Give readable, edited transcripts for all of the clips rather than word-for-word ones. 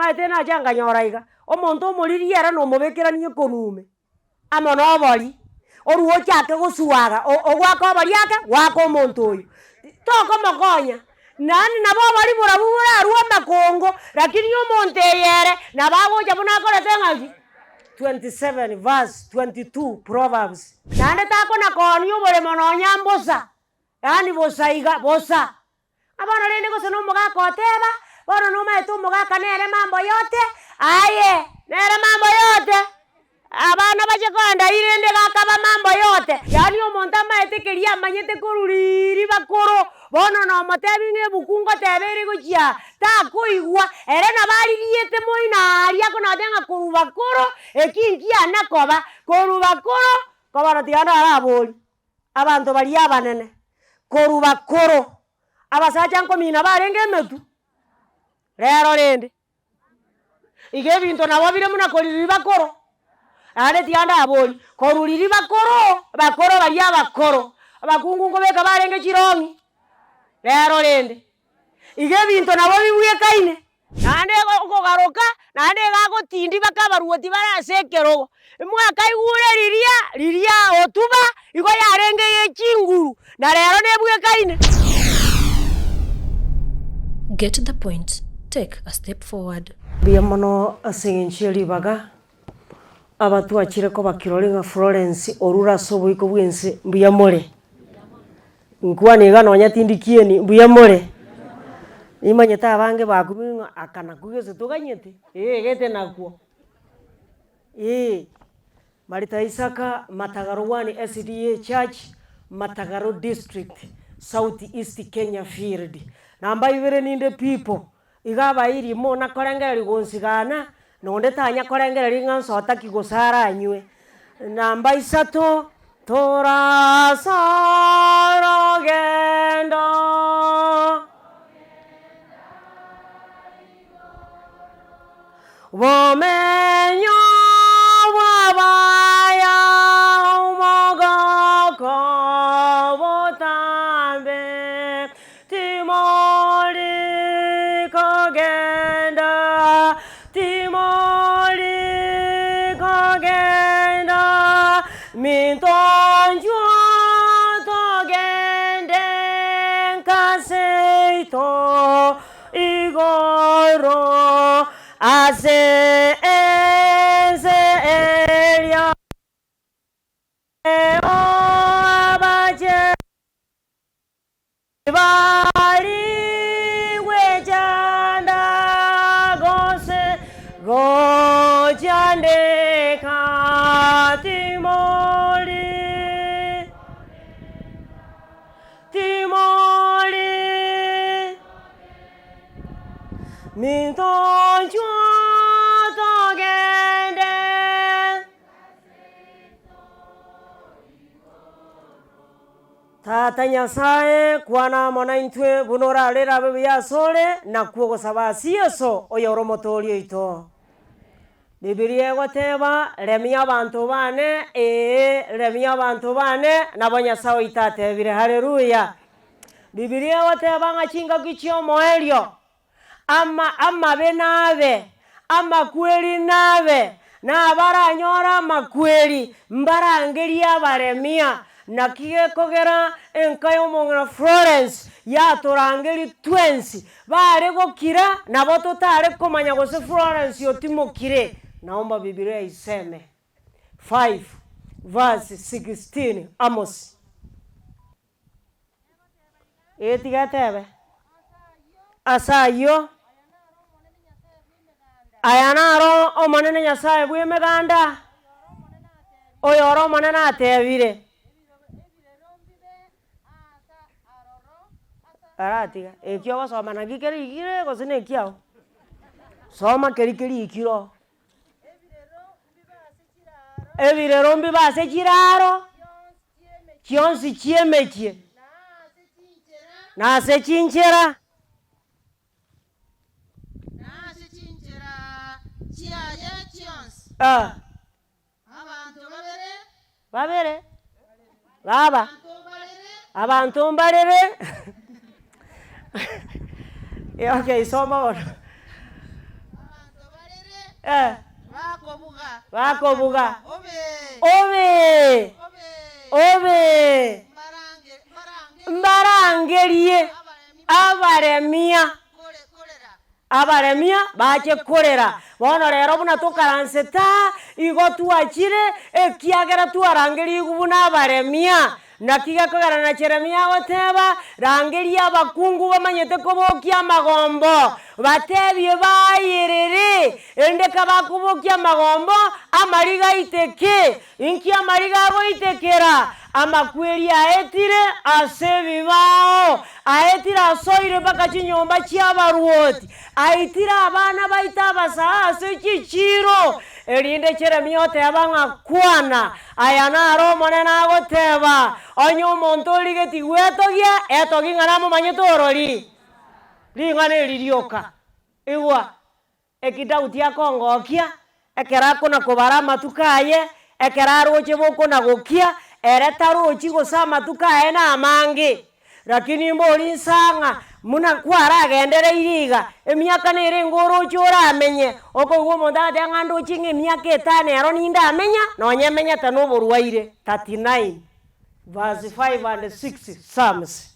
Omanyete nacha nkanyora iga, omonto omoriri ere nomobekeranie ekonume, amo na obori, orwe ochake gosuaga o- ogoaka obori ake, goaka omonto oyo, tokomokonya, naende nabo obori borabwo borarwe amakongo, lakini omonto eye ere, nabo agocha buna akorete ng'aki? 27 verse 22 Proverbs. Naende takona koonia oboremo nonya mbosa, yaani bosa iga, bosa. Ng'a bono rende gose na omogaka oteba, bono nomaete omogaka nere mambo yote, aye nere mambo yote, abana bache kogenda aywo rende gakaba mambo yote. Yaani omonto amaete keria amanyete korwa riiri bakoro, bono nomotebi ng'a ebuku ngoteba ere gochia aa, takoigwa, ere nabo aririete moino aria akonateba ng'a korwa bakoro, eki nkiana koba, korwa bakoro, ko bono tiga ndarabori. Abanto baria abanene korwa bakoro, abasacha nkomina barenge emetwe, rero rende iga ebinto nabo bire buna korwa riria bakoro, naende tiga ndabori, korwa riria bakoro, bakoro baria abakoro, abakungu nkobeka barenge chirong'i, rero rende iga ebinto nabo bibwekaine. Naende okogaroka, naende iga agotindi mpaka abaruoti bare ase ekerogo. Mwakaigure riria riria hotuba igo yarenge ye chinguru, na rero nebwekaine. Get the point, take a step forward. Mbuya mono ase eng'encho ye ribaga, abatwachire koba kirori ng'a Florence orure ase oboiko bw'ense, mbuya more? Nkwane iga nonya tindi kieni, mbuya more? Nimanyete abange bakumire ng'a aka nakwo gese toganyete, ee gete nakwo, ee. Martha Isaka, Matagaro 1 SDA Church, Matagaro District, South East Kenya Field. Namba ibere ninde people, Iga abairi mona korengereria gonsigana, na onde tanya korengereria ng'a nsotaki gose aranywe. Namba isato, torase orogendo. Bomenyo bw'abaya omogoko botambe. Timori kogenda, timori kogenda, minto inchuo togende nka seito igoro ase ense eria. Tibari gwechanda gose gochandeka, timori, timori, minto inchuo togende. Tata Nyasae, kwana amo naintwe buna orarere abe buya asore, nakwo ogosaba ase Yeso, oyore Omotooria oito. Bibilia egoteba, Remia abanto bane, ee, remia abanto bane, nabo Nyasae oito atebire. Haleluya! Bibilia egoteba ng'a chingaki chi'omoerio, ama amabe nabe, amakweri nabe, na abaranyore amakweri mbarangerie abaremia. Naki gekogera enka y'omong'ina Florence yatorangerie twensi, bare gokira nabo totare komanya gose Florence otimokire. Naomba Bibilia iseme 5 verse 16 Amos. Ee tiga etebe, Ase ayio, aya naro Omonene Nyasae bw'Emeganda, oyore Omonene atebire, Aratiga, ekio ogosoma naki kerikire gose na ekiao? Soma keria kerikire oo. Ebirero mbibe ase chiraro chionsi chi'emechie, na ase chinchera. Babere, baba, abanto mbarere, okay soma bono. Eh. Bakobuga. Bakobuga. Obee! Obee! Obee! Obee! Mbarange mbarange Mbarangerie abaremi abaremia. kore korera. Abaremia bache korera. Bono rero buna tokaransete aa, igo twachire, ekiagera twarangerigwe buna abaremia. Naki gekogera na Jeremia agoteba, Rangeria abakungu bamanyete kobokia amagombo, batebie baayerere, erinde kabakobokia amagombo, amariga aiteke. Inki amariga agoitekera? Amakweri aetire ase ebibao, aetire asoire mpaka chinyomba chi'abaruoti, aitire abana baito abasae ase chichiiro. Erinde Jeremia oteba ng'a kwana, aya naro Omonene agoteba, Onye omonto origetie gwetogia, etogie ng'a namomanyete orori. Ring'ana eri rioka. Igwa, eki Daudi akongokia, ekero akona-kobara amatuko aye, ekero aroche bokona-gokia, ere tarochi gose amatuko aye namange. Rakini mbori inse ng'a buna kwaragendereire iga, emiaka nere enga oroche oramenye, okoigwa omonto agoteba ng'a ndoche ng'a emiaka etano ero nindamenya, nonye emenyete na oborwaire, 39 verse 5 and 6 Psalms.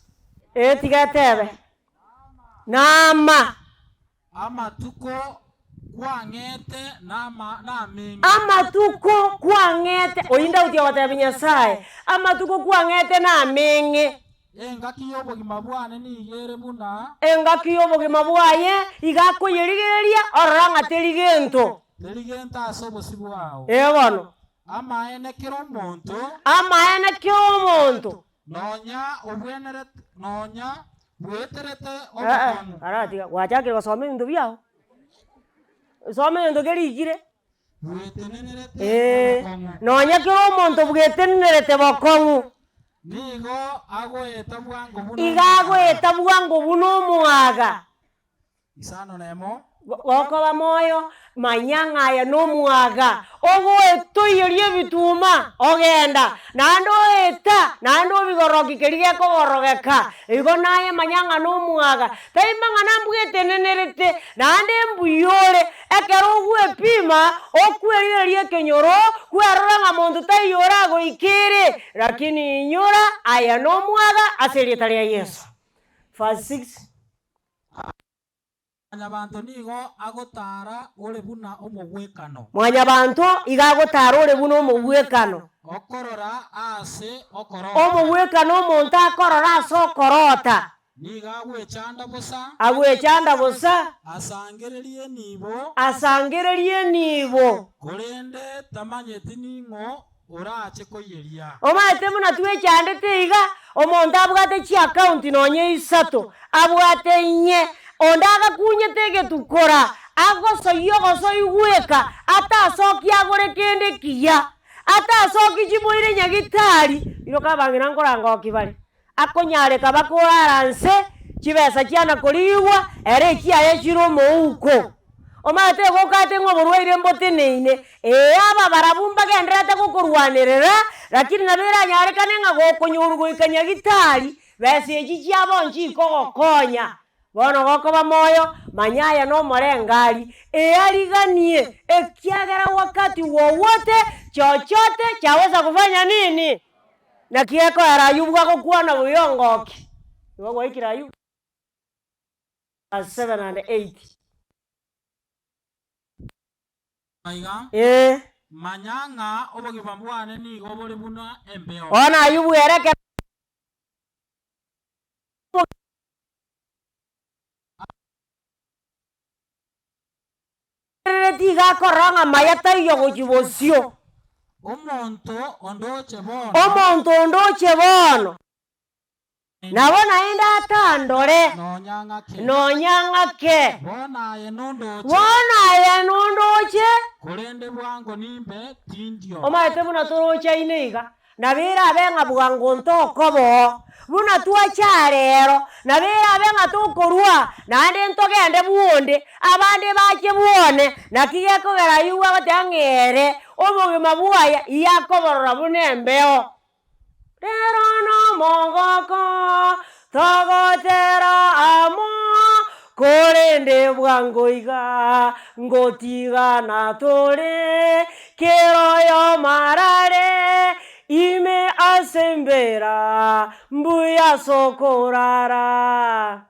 Ee tiga etebe, Naama. Amatuko kwang'ete nameng'e. Amatuko kwang'ete, oyio Daudi ogotebia Nyasae, amatuko kwang'ete nameng'e. Engaki y'obogima bwane nigo ere buna. Engaki y'obogima bwaye iga akoyerigereria, orora ng'a teri gento. Teri gento ase obosio bwao. Ee bono. Amaene kera omonto. Amaene kera omonto. Nonya obwenerete, nonya bweterete Ee, obokong'u. aratiga, gwachakire gosoma ebinto biao, soma egento kerikire. Bwetenenerete Ee, obokong'u. nonya kera omonto bwetenenerete bokong'u. Nigo agoeta bwango buna Iga omwaga. agoeta bwango buna omwaga. Isano nemo. Gokoba moyo, manya ng'a aye nomwaga, ogoetoiyeria ebituma, ogenda, naende oeta, naende obigoroki keria gekogorogeka, igo naye manya ng'a nomwaga. Tai mang'ana mbwetenenerete, naende mbuya ore, ekero ogwepima, okwerigereria ekenyoro, kwerora ng'a monto taiyo oragoikere, lakini inyora aye nomwaga ase erieta ria Yeso. Verse 6. Mwanyabanto nigo agotaara ore buna omogwekano. Mwanyabanto igo agotaara ore buna omogwekano. Okorora aase okorota. Omogwekano omonto akorora ase okorota. Nigo agwechanda bosa. Agwechanda bosa. Asangererie enibo. Asangererie enibo. Korende tamanyeti ning'o orache koyeria. Omanyete buna twechandete iga, omonto abwate chiakaunti nonye isato, abwate inye, onde agakunyete egetukora, agosoyia ogosoigweka, atasokia agore kende kiya, atasoki chiboire nyagitari, iroka abang'ina nkorangoki bare, akonyareka bakorara nse, chibesa chiana korigwa, ere echiaye chire omouko. Omanyete igo okate ng'a oborwaire mboteneine, ee aba barabwo mbagendererete gokorwanerera, lakini nabo eranyarekane ng'a gokonyorwa goika nyagitari, besa echi chiabo nchikogokonya. Bono gokoba moyo, manya aye nomorengari, eariganie, ekiagera wakati wowote, chochote chaweza kufanya nini? Naki gekoera Ayubu gagokwana buya ongoki. Igo gwaikire Ayubu verse 7 and 8. Aiga, Ee. manya ng'a obogima bwane nigo bore buna embeo. Bono Ayubu ere ekero. Tiga akorora ng'a maya taiyo gochia bosio. Omonto ondoche bono. Omonto ondoche bono. Nabo naende atandore. Nonya ng'ake. Nonya ng'ake. Bono aye nondoche. Bono aye nondoche. Korende bwango nimbe tindio. Omanyete buna torochaine iga, nabo erabe ng'a bwango ntokoba oo, buna twacha rero, nabo erabe ng'a tokorwa, naende ntogende bwonde, abande bache bwone, naki gekogera aywo agoteba ng'a ere, obogima bwaye iga akoborora buna embeo. Rero nomogoko togotera amo. Korende bwango iga ngotigana tore, kera oyomo arare ime ase embera, mbuya ase okorara.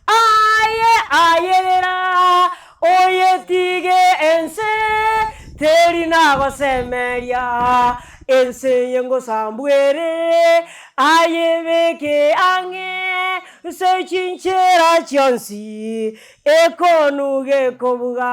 Aye ayerera, oyetige ense, teri nagosemeria, ense eye ngosambwa ere, ayebeke ang'e nse chinchera chionsi, ekonu gekobuga.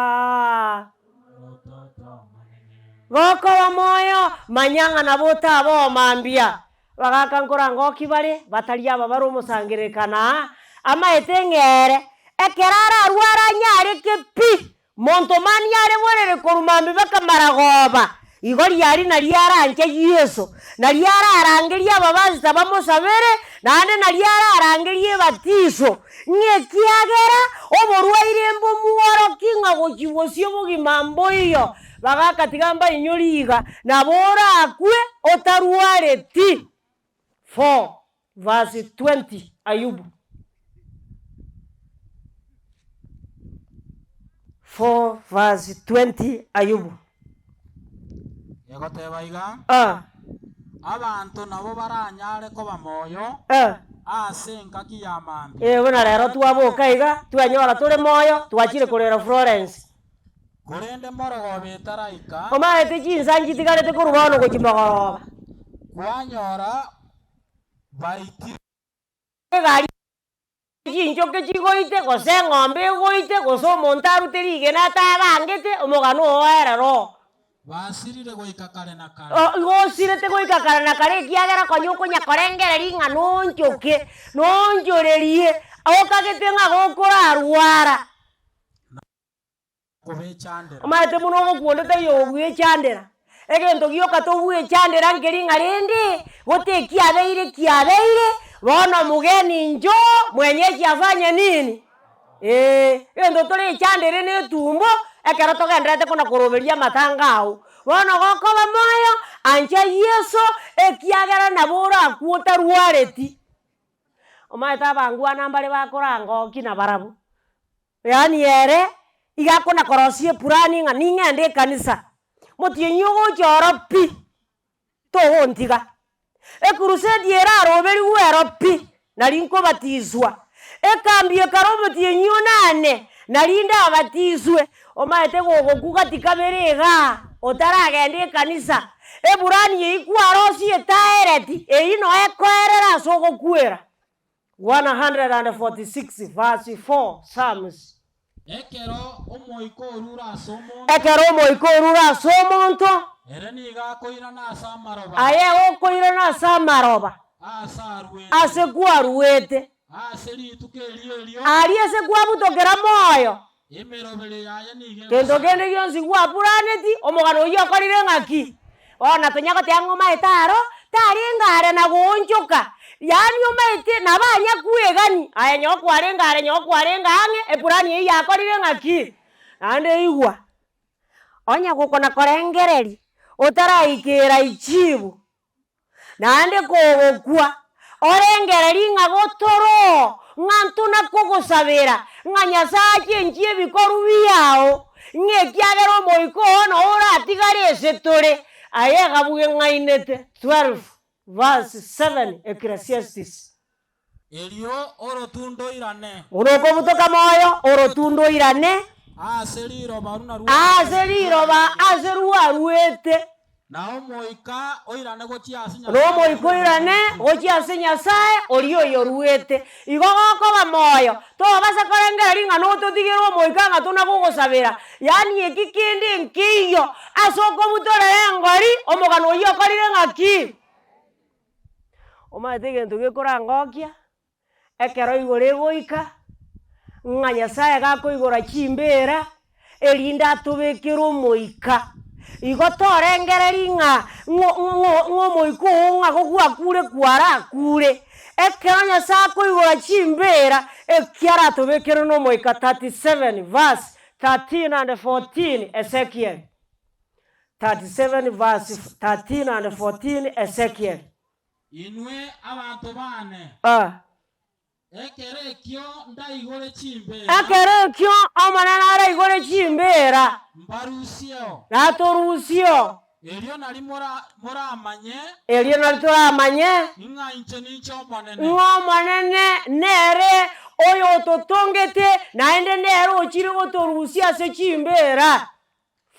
Gokoba moyo, manya ng'a nabo otabe omambia. Bagaka nkorangoki bare, batari aba bare omosangererekano aa, amaete ng'ere, ekero ararware anyareke pi, monto mani are borere korwa mambia mpaka maragoba, igo riaria nario aranche Yeso, nario ararangerie abapastor bamosabere, naende nario ararangerie ebatiso, ng'a ekiagera oborwaire mbomworokie ng'a gochia bosio obogima mboiyo. Bagaka tiga mbainyore iga, nabo orakwe otarwareti. 4 verse 20 Ayubu 4 verse 20 Ayubu. Egoteba iga, Ah. Abanto nabo baranyare koba moyo Eh. ase engaki ya mambia. Eh, buna rero twaboka iga, twenyora tore moyo, twachire korera Florence. Korende morogoba etaraika. Omaete chinsa nchitigarete korwa bono gochia mogoroba. Kwanyora baitire. Egari chinchoke chigoite, gose eng'ombe egoite, gose omonto arute rigena atabangete, omogano oo oerere oo. Basirire goika kare na kare. O igo osirete goika kare na kare ekiagera konya okonya korengereria ng'a nonchoke, noonchorerie, okagete ng'a gokorarwara. Kobechandera. Omanyete buna ogokwa onde taiyo ogwechandera, egento gioka togwechandera nkeri ng'a rende, gote ekiabeire kiabeire, bono mugeni njoo mwenyeji afanye nini? Eeh, egento torechandere na etumbo, ekero togendererete kona koroberia amatanga ao. Bono gokoba moyo, ancha Yeso, ekiagera nabo orakwe otarwareti. Omanyete abangwana mbare bakorangokia nabarabwo. Yaani ere iga akona korosia epurani ng'a ning'ende ekanisa, motienyi ogocha oro pi, togontiga. Ekurusedi ere aroberigwe ero pi, nari nkobatiswa. Ekambi ekare omotienyi onane, nari ndabatiswe. Omanyete gogokwa gati kabere igaa, otaragenda ekanisa, epurani eywo kwarosie etaereti, eywo noe ekoerera ase ogokwera. 146 verse 4 Psalms. Ekero omoika orure ase omonto. Ekero omoika orure ase omonto. Ere nigo akoirana ase amaroba. Aye okoirana ase amaroba. Aase aruete. Ase kwaruete. Ase rituko erio erio. Aria ase kwabutokera moyo. Emeroberi yaye nigo Gento kende gionsi gwapuraneti, omogano oyio okorire ng'aki? Bono natonya goteba ng'a omaete aro, tarenge are na goonchoka, yaani omaete nabo anya kwegani, aye nyo kwarenge are nyo kwarenge ang'e, epurani eyio yakorire ng'aki? Naende igwa, onye gokona korengereria, otaraikera ichibu, Naende kogokwa, orengererie ng'a gotoroo, ng'a ntona kogosabera, ng'a Nyasae achenchie ebikorwa biao, ng'a ekiagera omoika oo noo oratigare ase tore. Aye egabuge ng'ainete 12 verse 7 Ecclesiastes. Erio orotundo oirane. Buna okobutoka moyo, orotundo oirane. Aase riroba runa Aase riroba ase rwaruete. Na omoika oirane gochia ase Nyasae. Na omoika oirane gochia ase Nyasae oria oyoruete. Igo gokoba moyo, tobasa korengereria ng'a nototigere omoika ng'a tona gogosabera. Yaani eki kende nkeiyo ase okobutorera engori, omogano oyio okorire ng'aki? Omanyete egento gekorangokia, ekero igoro egoika, ng'a Nyasaye gakoigora chimbera, erinde atobekere omoika. Igo torengereri ng'a ng'o ng'o ng'o omoika oo ng'a gogwakure kwarakure. Ekero Nyasaye akoigora chimbera, eki aratobekere na omoika 37 verse 13 and 14 Ezekiel. 37 verse 13 and 14 Ezekiel. Inwe abanto baane, Ah. Ekero ekio ndaigore chimbeera. Ekero ekio Omonene araigore chimbeera. Mbarusieo. Natorusieo. Erio nario moramanye. Erio nario toramanye. Ng'a inche ninche Omonene. Ng'a Omonene nere oyototongete, naende nere ochire gotorusia ase chimbeera.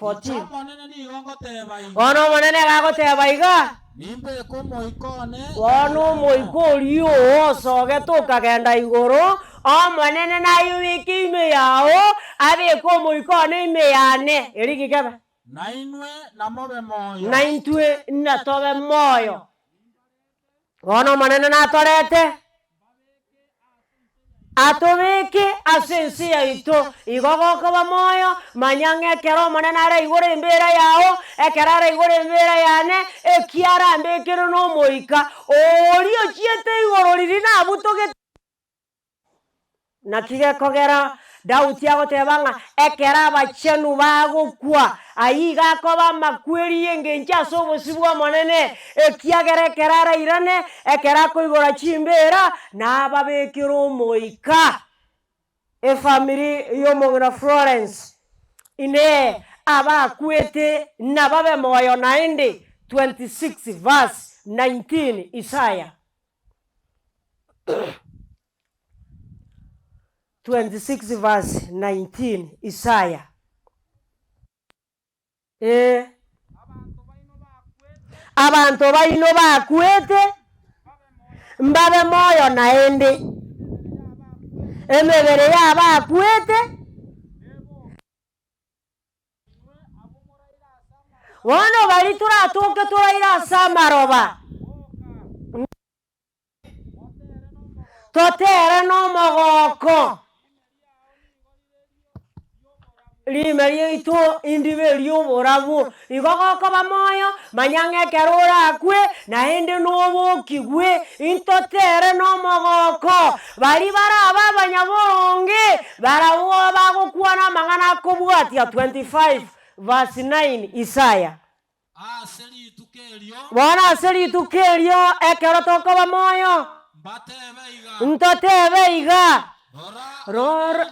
Inche 14. Omonene nigo ngoteba iga. Bono Omonene iga agoteba iga. Nimbeke omoika one Bono omoika oria oo osogete okagenda igoro, Omonene nayobeke ime yao, abeke omoika one ime yane. Eri gikebe. Nainwe namobe moyo. Naintwe natobe moyo. Bono Omonene natorete, atobeke ase ense yaito. Igo gokoba moyo, manya ng'a ekero Omonene araigore embera yao, ekero araigore embera yane, eki arambekere nomoika oria ochiete igoro riria nabutogete. Naki gekogera Daudi agoteba ng'a ekero abachenu bagokwa, ayio iga akoba amakweri y'engencho ase obosio bw'Omonene, ekiagera ekero arairane, ekero akoigora chimbeera, nababekere omoika. Efamiri y'omong'ina Florence, Inee, abakwete nababe moyo naende? 26 verse 19 Isaya. 26 verse 19 Isaya. Ee. Abanto baino bakwete mbabe moyo naende, emebere y'abakwete. Bono baria toratoke toraire ase amaroba. Totere nomogooko. Riime riaito indibe ri'oborabu. Igo gokoba moyo, manya ng'a ekero orakwe, naende nobokigwe. Intotere nomogooko. Baria barabe abanyaboronge, barabwo bagokwana amang'ana akobwatia 25 verse 9 Isaya. Ase rituko erio. Bono ase rituko erio ekero tokoba moyo. Mbatebe iga. Ntotebe iga. Rora,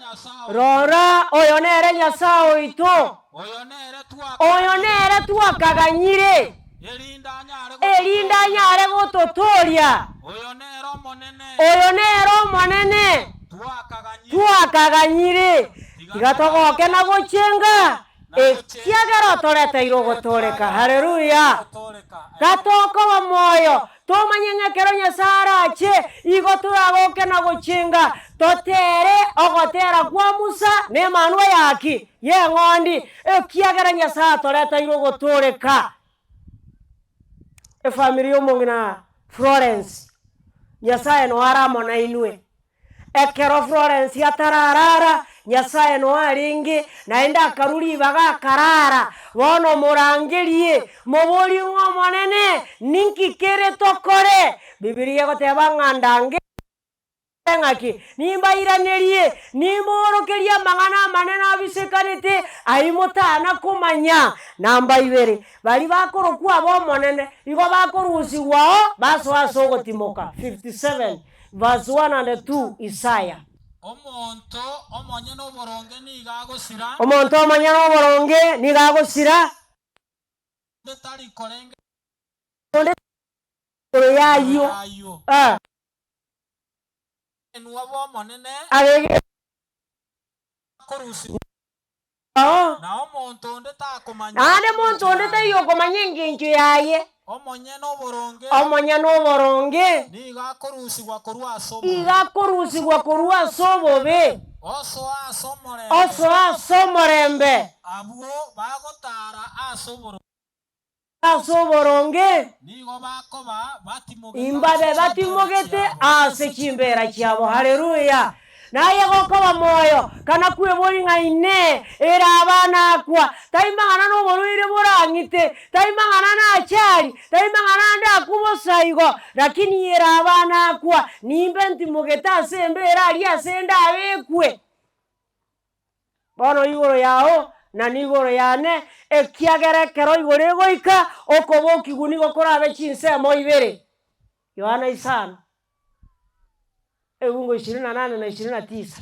Rora, oyo nere Nyasae oito. Oyo nere Oyo nere twakaganyire. Erinde anyare Erinde anyare gototooria. Oyo nere Omonene. Oyo nere Omonene. Twakaganyire. Twakaganyire. Tiga togoke na gochenga. Ekiagera otoreteire ogotooreka. Haleluya! Gatokoba moyo, tomanye ng'a ekero Nyasae arache, igo toragoke na gochenga, totere ogotera kwa Musa na emanwa ya ki? Y'eng'ondi, ekiagera Nyasae atoreteire ogotooreka. Efamiri y'omong'ina Florence, Nyasae noyo are amo nainwe. Ekero Florence atararara, Nyasae noyo arenge, naende akarua ribaga akarara. Bono morangerie, moborie ng'a Omonene, ninki kere tokore? Bibilia egoteba ng'a ndange ng'aki, nimbairanerie, nimboorokerie amang'ana amanene abisekanete, ayio motana komanya. Namba ibere, baria bakorokwa ab'Omonene, igo bakorusigwa oo, basoa ase ogotimoka. 57. Verse 1 and 2, Isaya. Omonto omonyene oboronge nigo agosira. Omonto omonyene oboronge nigo agosira. Onde tari korenge. Onde igoro y'ayio. Ayio. Ah. Abegenwa b'Omonene. Abegenwa. Bakorusigwa. Oo. Na omonto onde takomanya. Naende monto onde taiyo okomanya engencho yaye. Omonyene oboronge. Omonyene oboronge. Nigo akorusigwa korwa ase obobe. Igo akorusigwa korwa ase obobe. Osoa ase omorembe. Osoa ase omorembe. Abwo bagotara ase oboronge. Ase oboronge. Nigo bakoba batimogete Imbabe ase chimbeera batimogete chiabo. ase chimbeera chiabo. Haleluya! Naye gokoba moyo, kana kweboria ng'a Inee, ere abana akwa, tai mang'ana noborwaire borang'ite, tai mang'ana nachari, tai mang'ana ande akwo bosa igo, lakini ere abana akwa, nimbe ntimogete ase embera aria ase ndabekwe. Bono igoro yao, na nigoro yane, ekiagera ekero igoro egoika, okobokigwa nigo korabe chinsemo ibere. Yohana isano. Ebungo ishirini na nane na ishirini na tisa.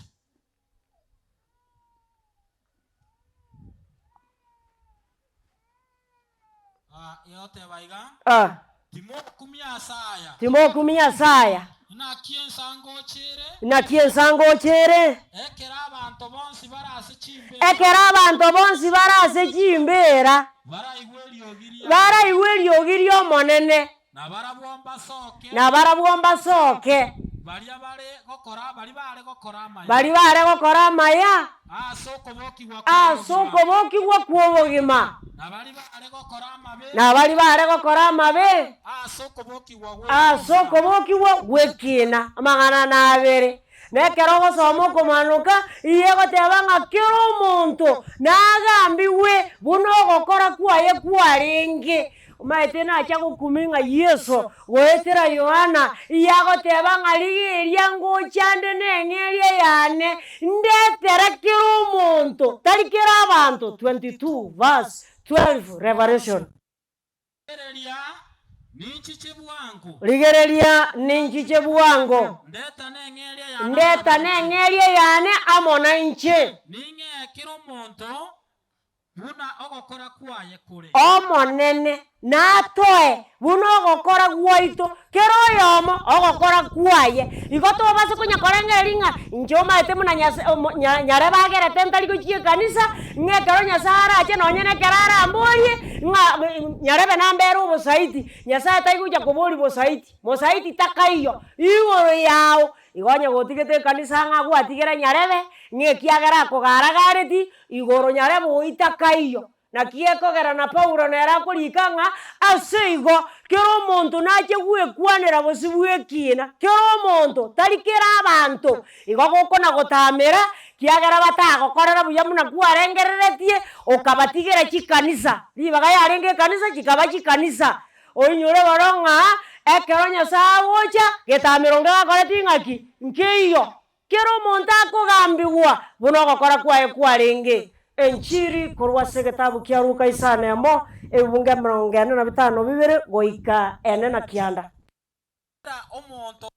Ah, egoteba iga, Ah, Timokumia ase aya, timokumia ase aya, naki ensa ngocha ere, naki ensa ngocha ere, ekero abanto bonsi bare ase chimbeera, ekero abanto bonsi bare ase chimbeera, baraigwe eriogi riaye, baraigwe eriogi ri'Omonene, na barabwo mbasoke, na barabwo mbasoke, baria bare gokora baria bare gokora amaya, baria bare gokora amaya, ase okobokigwa ase kw'obogima, okobokigwa kw'obogima, na baria bare gokora amabe, na baria bare gokora amabe, ase okobokigwa ase gw'ekiina. okobokigwa gw'ekiina. Amang'ana nabere. Na ekero ogosoma okomanoka, igo egoteba ng'a kera omonto nagambigwe buna ogokora kwaye kwarenge. Omanyete nacha gokumia ng'a Yeso goetera Yohana, igo agoteba ng'a rigereria ngocha nde neng'eria yane, ndetere kera omonto, tari kera abanto, 22 verse 12 Revelation. Rigereria, ninchiche bwango. Rigereria, ninchiche bwango. Ndeta neng'eria yane amo Ndeta nainche. neng'eria yane amo nainche. Ning'ee kera omonto buna ogokora kwaye kore. Omonene natoe buna ogokora gwaito, kera oyomo ogokora kwaye. Igo tobase konya korengereria ng'a inche omanyete buna Nyase omo nya nyarebe agerete ntari gochia ekanisa, ng'a ekero Nyasaye arache nonye na ekero aramborie, ng'a nyarebe nambere obosaiti, Nyasaye taigocha koboria bosaiti, mosaiti takaiyo, igoro yao. Igo onye gotigete ekanisa ng'a gwatigera nyarebe, ng'a ekiagera akogaragareti, igoro nyarebe oyio takaiyo. Naki ekogera na Paulo nere akorika ng'a ase igo kera omonto nache gwekwanera bosio bw'ekiina, kera omonto, tari kera abanto, igo gokona gotamera, kiagera batagokorera buya buna kwarengereretie, okabatigera chikanisa, ribaga yarenge ekanisa chikaba chikanisa. Oinyore bono ng'a ekero Nyasaye agocha, getamero ngegakoreti ng'aki? Nkeiyo. Kera omonto akogambigwa buna ogokora kwaye kwarenge. Enchiri korwa ase egetabu kia Luka isano emo, ebibungo emerongo ene na bitano bibere goika ene na kianda. Kera omonto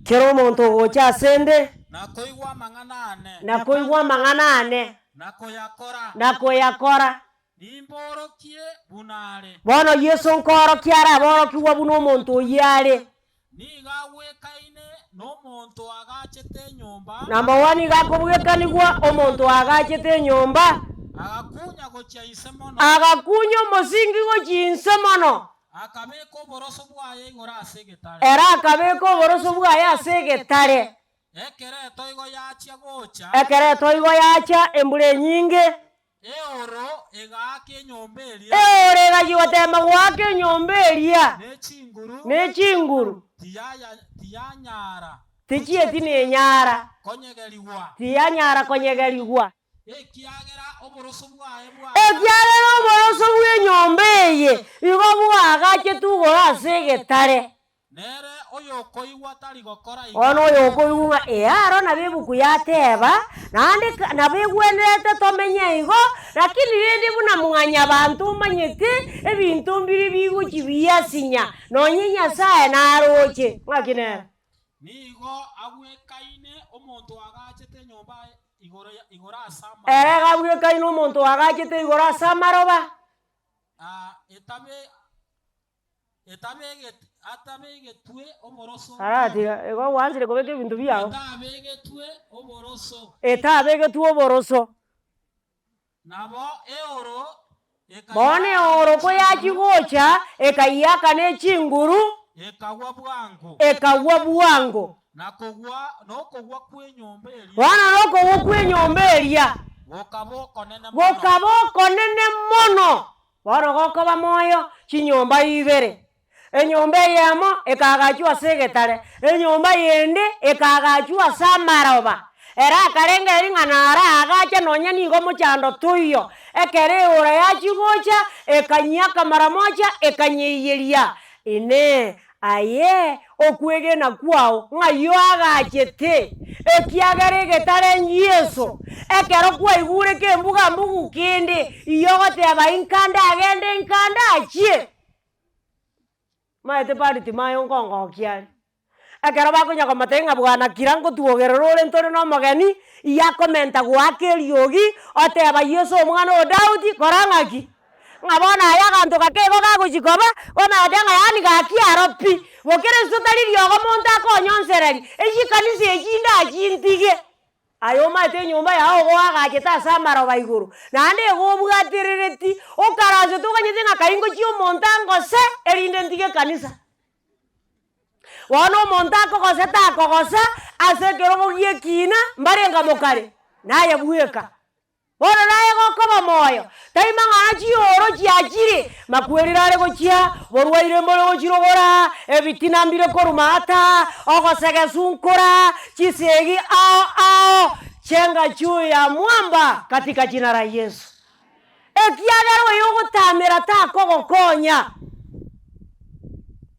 Kera omonto ogocha asende. Na koigwa amang'ana ane. Na koigwa amang'ana ane. Na koyakora. Na koyakora. Nimborokie buna are. Bono Yeso nkoorokia are aborokigwa buna omonto oyio are. Nigo agwekaine nomonto oagachete enyomba. Number one, iga akobwekanigwa omonto oagachete enyomba. Agakunya gochia inse mono. Agakunya omosingi gochia inse mono. Akabeka oboroso bwaye igoro ase egetare. Ere akabeka oboroso bwaye ase egetare. Ekero etoigo yachia gocha. Ekero etoigo yacha embura enyinge. Eoro egaaka enyomba eria. Eoro egachia goteema goaka enyomba eria. Ne chinguru. Ne chinguru. Tiyanyara. Tichieti nenyara. Konyegerigwa. Tiyanyara konyegerigwa. Ekiagera oboroso bwaye bwa. Ekiagera oboroso bw'enyomba eye igo bwaagachetwe igoro ase egetare. Nere oyokoigwa tari gokora iga. Bono oyokoigwa ng'a ee aro nabo ebuku yateba, naende ka nabo egwenerete tomenye igo, lakini rende buna mwanyabanto omanyete, ebinto mbire bigochi biasinya, nonye Nyasaye naroche, ng'aki nere? Nigo agwekaine omonto oagachete enyomba igoro igoro ase Ere amaroba. iga agwekaine omonto oagachete igoro ase amaroba. Etabe Etabegetwe oboroso. Aratiga, igo gwanchire kobeka ebinto biao. Etabegetwe oboroso. Etabegetwe oboroso. Nabo eoro Bono eoro koyachia gocha, ekaiaka ne chinguru. Ekagwa bwango. Ekagwa bwango. Na kogwa nokogwa kw'enyomba eria. Bono nokogwa kw'enyomba eria. Gokaba okonene mono. Gokaba okonene mono. Bono gokoba moyo chinyomba ibere, enyomba eyemo ekaagachwa ase egetare, enyomba yende ekaagachwa ase amaroba. Ere akarengereria ng'a naraagache nonya nigo mochando toiyo. Ekero eora yachia gocha, ekanyiaka mara moja, ekanyeiyeria. Inee! Aye okwegena kwao ng'ai oagachete? Ekiagera egetare Yeso, ekero kwaigure kembuga mbugu kende, iyio ogoteba inka ndagende inka ndachie. Omanyete Bartimayo nkongokia are. Ekero bakonya komotebia ng'a bwana kira ngotuogerera ore ntore na omogeni, igo akomenta goaka eriogi, oteba Yeso omwana o Daudi, kora ng'aki? Ng'a bono aye aganto gake igo gagochia koba, omanye goteba ng'a yaani gaki aro pi, bokeresto tari riogo monto akonyonsereria, echikanisa echi ndachintige. Aye omanyete enyomba yao ogoagachete ase amaroba igoro, naende igo obwaterereti, okaransete oganyete ng'a kai ngochie omonto angose, erinde ntige ekanisa. Bono omonto akogose takogosa, ase ekerogo gi'ekiina, mbarenge mokare, naye bweka. Bono naye gokoba moyo, tai mang'ana chioro chiachire, makweri nare gochia, borwaire mbore gochirogora, ebitina mbire koruma ata, ogosegesunkora, chisegi ao ao, chenga juu ya mwamba katika jina la Yesu. Ekiagera oyo ogotamera takogokonya.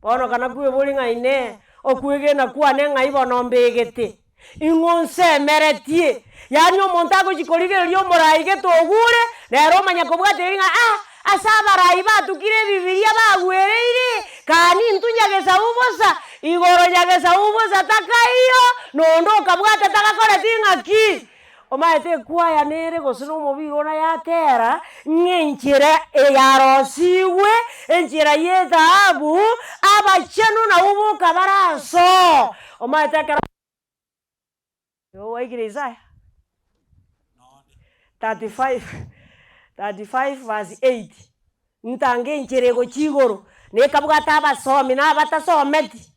Bono kana kweboria ng'a inee, okwegena kwane ng'ai bono mbegete? Ing'o nsemeretie? Yaani omonto agochia korigereria omorai gete ogure, nere omanya kobwateria ng'a ah, ase abarai batukire ebibiria bagwereire, kani intwe nyagesau bosa, igoro nyagesau bosa takaiyo, nonde okabwata tagakoreti ng'aki? Omanyete ekwaya nere gose na omobira one yatera, ng'a enchera eyarosigwe, enchera ya ethahabu, abachenu nabwo boka barasoo. Omanyete ekero waikire Isaya 35, 35 verse 8, ntange enchera egochia igoro, na ekabwata abasomi na abatasometi.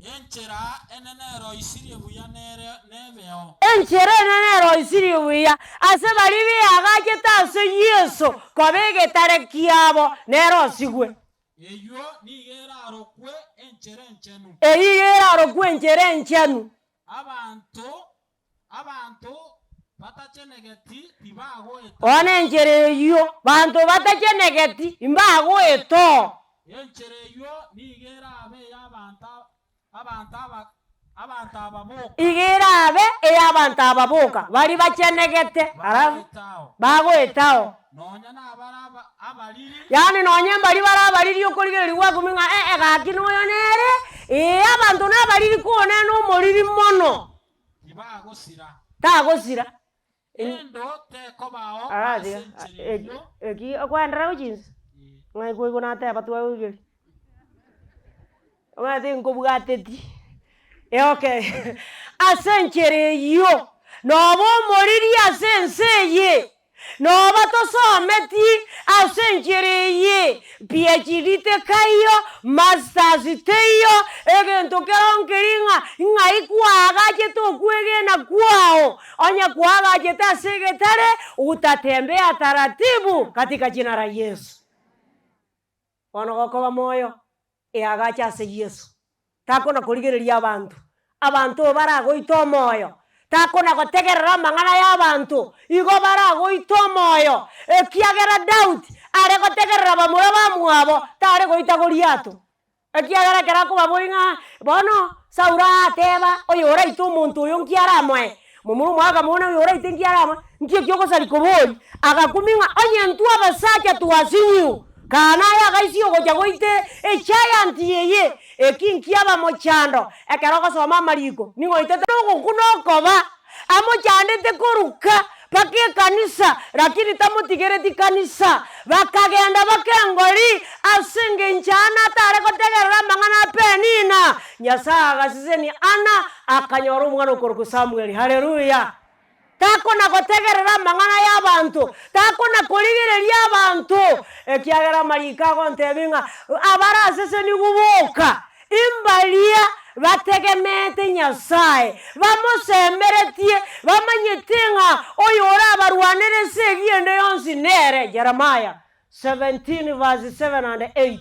Enchera enene eroisirie buya nere nebeo. Enchera enene eroisirie buya ase baria beagachete ase Yeso koba egetare kiabo nerosigwe. Eyio nigo erarokwe enchera enchenu. Eyio igo erarokwe enchera enchenu. Abanto, abanto batachenegeti tibagoeta. Bono enchera eyio, banto batachenegeti mbagoeta oo. Enchera eyio nigo erabe ey'abanto abanto aba abanto aba boka. Igo erabe ey'abanto aba boka, baria bachenegete, alafu Bagoetao. bagoetao. Nonya nabare aba abariri. Yaani nonye mbaria bare abariri okorigereria gwakumia ng'a eh gaki noyo nere, ee abanto nabariri konene omoriri mono. Tibagosira. Tagosira. Endo tekobao Aratiga ase enchera eyio. Eki okwenderera gochia inse, ng'ai koigwa nateba twaigweri. Omanyete nkobwateti, okay ase enchera eyio, noba omoriri ase ense eye, noba tosometi ase enchera eye, PhD tekaiyo, masters teiyo, egento kero nkeri ng'a ng'ai kwaagachete okwegena kwao, onye kwaagachete ase egetare, utatembea taratibu katika jina la Yesu. Bono gokoba moyo, eagache ase Yeso. Takona korigereria abanto, abanto baragoite omoyo, takona gotegerera amang'ana y'abanto, igo baragoite omoyo, ekiagera Daudi are gotegerera bamura bamwabo, tare goita Goliato. Ekiagera ekero akobaboria ng'a bono Saulo aateba, oyo oraite omonto oyo nki aramoe? Momura omwabo akamobuna oyo oraite nki aramoe? Nki eki ogosaria koboria? Agakumia ng'a onye intwe abasacha twasinyiwe, kaa naye agaisia ogocha goita egiant eye, eki nkiaba mochando. Ekero ogosoma amariko, nigo oitete nogokuna okoba, amochandete koruka mpaka ekanisa, lakini tamotigereti kanisa. Bakagenda bakengori ase engencho Ana atare gotegerera amang'ana a Penina. Nyasae agasesenia Ana, akanyora omwana okorokwa Samueli. Haleluya! Takona gotegerera amang'ana y'abanto, takona korigereria abanto, ekiagera amariko agontebia ng'a abarasesenigwe boka, imbaria bategemeete Nyasae, bamosemeretie, bamanyete ng'a oyorabarwanere esegi ende yonsi nere, Jeremiah 17 verse 7 and 8.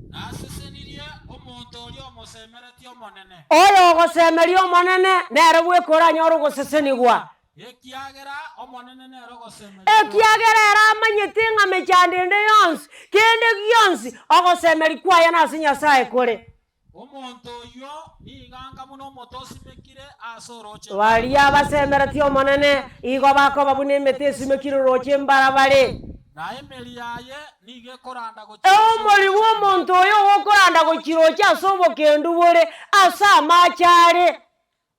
Nasesenirie omonto oria omosemeretie Omonene. Oyo ogosemeria Omonene nere bweka oranyore ogosesenigwa. Ekiagera Omonene nere ogosemeria. Ekiagera ere amanyete ng'a mechando ende yonsi, kende gionsi, ogosemeria kwaye nase Nyasae kore. Omonto oyio nigo anga buna omote osimekire ase orooche Baria abasemeretie Omonene igo bakoba buna emete esimekire orooche mbarabare. Na emeri yaye nigo ekoranda gochia ase Omori bw'omonto oyo ogokoranda gochia roche ase obokendu bore ase amache are.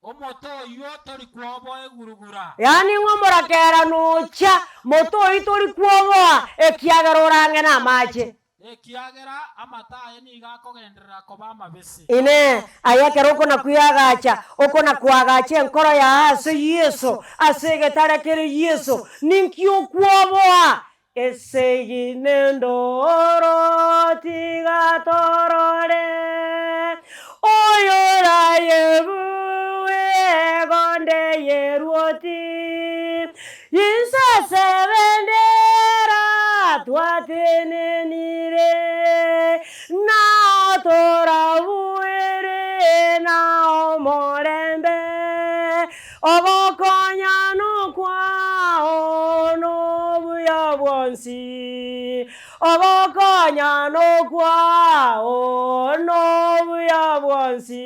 Omote oyio tori kwoboa egurugura. Yaani ng'a omorakera nocha, mote oyio tori kwoboa, ekiagera orang'e namache. Ekiagera amato aye nigo akogenderera koba amabese. Inee! Aye ekero okona-kweagacha, okona-koagacha enkoro yao ase Yeso, ase egetare kere Yeso, ninki okwoboa? Esegi nendoro tiga torore, oyorayebue egonde y'eruoti. Inse ase ebendera twatenenire, nao torabuere na omorembe, Ogokonyana okwao nobuya bwonsi, ogokonyana okwao nobuya bwonsi.